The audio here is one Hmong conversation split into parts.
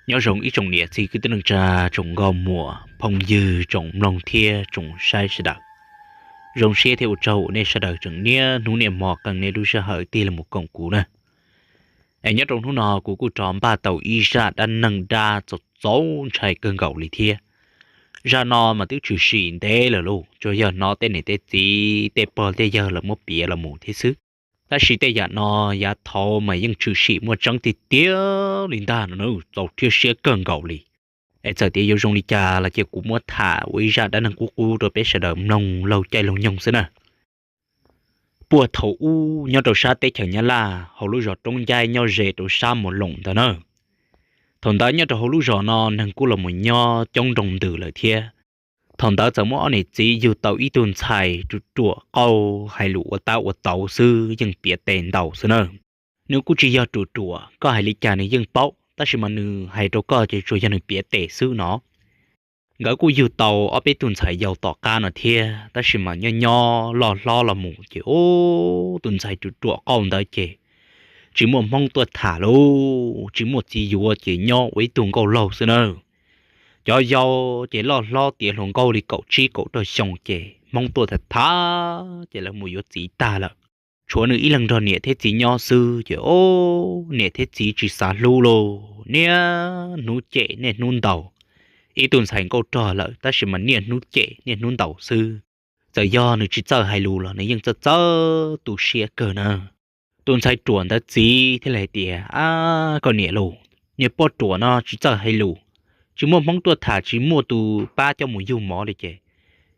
Nyob zoo ib tsoom niam txiv kwv tij neej tsa, tsoom nkauj muam phooj ywg, tsoom mloog thiab tsoom saib sawv daws. Zoo siab thiab ua tsaug uas nej sawv daws tseem niaj hnub niaj hmo qee nej lub sij hawm tig los mus koom kuv na. Es nyob rau hnub no kuv kuj rov npaj tau ib zaj dab neeg dab txaus txaus ntshai kawg nkaus li thiab. Zaj no mas twb tshwm sim ntev lawm lauj, tsuas yog hnov tej niam tej txiv tej pog tej yawg lawv muab piav los mus thiab xwb. Tab sis tej yam no yav thaud mas yeej tshwm sim muaj tseeb tiag tiag li ntag no na, txaus thiab siab kawg nkaus li. Es txawm tias yuav zoo li cas los cia kuv muab tham ua ib zaj dab neeg qub qub rau peb sawv daws mloog laug caij laug nyoog xwb na. Puag thaum ub nyob rau sab teb chaws Nyab Laj hauv lub zos Roob Ncaib nyob ze rau sab Mus Loos ntawd na. Thaum ntawd nyob rau hauv lub zos no neeg kuj los mus nyob coob nroo ntws lawm thiab. Thaum ntawd txawm muaj ob niam txiv yug tau ib tug ntxhais ruam ruam qauj, hais lus ua tab ua tauv xwb, yeej piav tes ntaus xwb na. Nws kuj tsis yog ruam ruam, koj hais li cas nws yeej paub, tab sis mas nws hais rau koj ces tsuas yog nws piav tes xwb no. Nkawd kuj yug tau ob peb tug ntxhais yaus tom qab no thiab, tab sis mas nyob nyob loj hlob los mus ces ub, tus ntxhais ruam ruam qauj ntawd ces tsis muaj hmoob tuaj tham lauj, tsis muaj txiv yuav ces nyob ua ib tug nkauj laug xwb na. Cov yau ces loj hlob tiav hluas nkauj li kaum tsib kaum rau xyoo ces hmoob tuaj tham tham ces lawv mus yuav txiv tag lawm. Tshuav nws ib leeg nrog niam thiab txiv nyob xwb ces ub, niam thiab txiv tsis xav hlub lauj, niaj hnub cem niaj hnub ntaus. Ib tug ntxhais nkauj rog lawm tab sis mas niaj hnub cem niaj hnub ntaus xwb. Txawm yog nws tsis txawj hais lus los nws yeej txawj txawj tu siab kawg na. Tus ntxhais ruam ntawd txiv thiaj li hais tias, ab, koj niam lauj, niag poj ruam no tsis txawj hais lus, tsis muaj hmoob tuaj tham, tsis muaj tus pab coj mus yug mov li ces,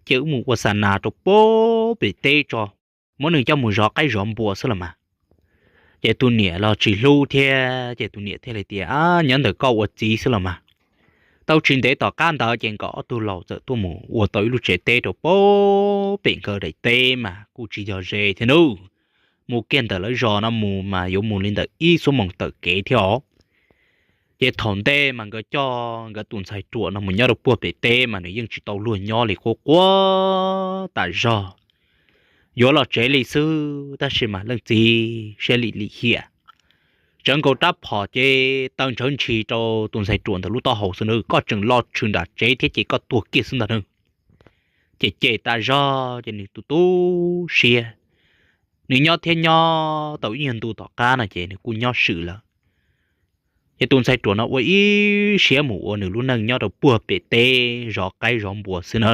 ces wb mus ua xa nas rau puag pem teb tso, muab nws coj mus zov qaib zov npua xwb los mas. Ces tus niam los tsis hlub thiab ces tus niam thiaj li tias, ab, nyob ntawm koj ua txiv xwb los mas. Tau tsis ntev tom qab ntawd ces nkawd ob tug laus txawm tuaj mus ua tau ib lub tsev teb rau puag pem nkawd daim teb mas kuj tsis yog ze thiab nub. Mus kiag ntawm lawv zos no mus mas yuav mus li ntawm ib xuab moos tawm kev thiab os. Ces thaum ntej mas nkawd coj nkawd tus ntxhais ruam no mus nyob rau puag pem teb mas nws yeej tsis tau luag nyob li, quaj quaj tas zog. Yuav los tsev li xwb tab sis mas leej txiv siab lim lim hiam, tsawv nkaus rab phom ces taw ntshawv ntshis rau tus ntxhais ruam ntawm lub taub hau xwb na, koj tseem los tshwm nram tsev thiab ces koj tuag kiag xwb ntag na. Ces cem tas zog ces nws tu tu siab. Nws nyob thiab nyob tau ib nyuag ntu tom qab no ces nws kuj nyob swm lawm. Ces tus ntxhais ruam no ua ib siab mus ua nws lub neej nyob rau puag pem teb zov qaib zov npua xwb na.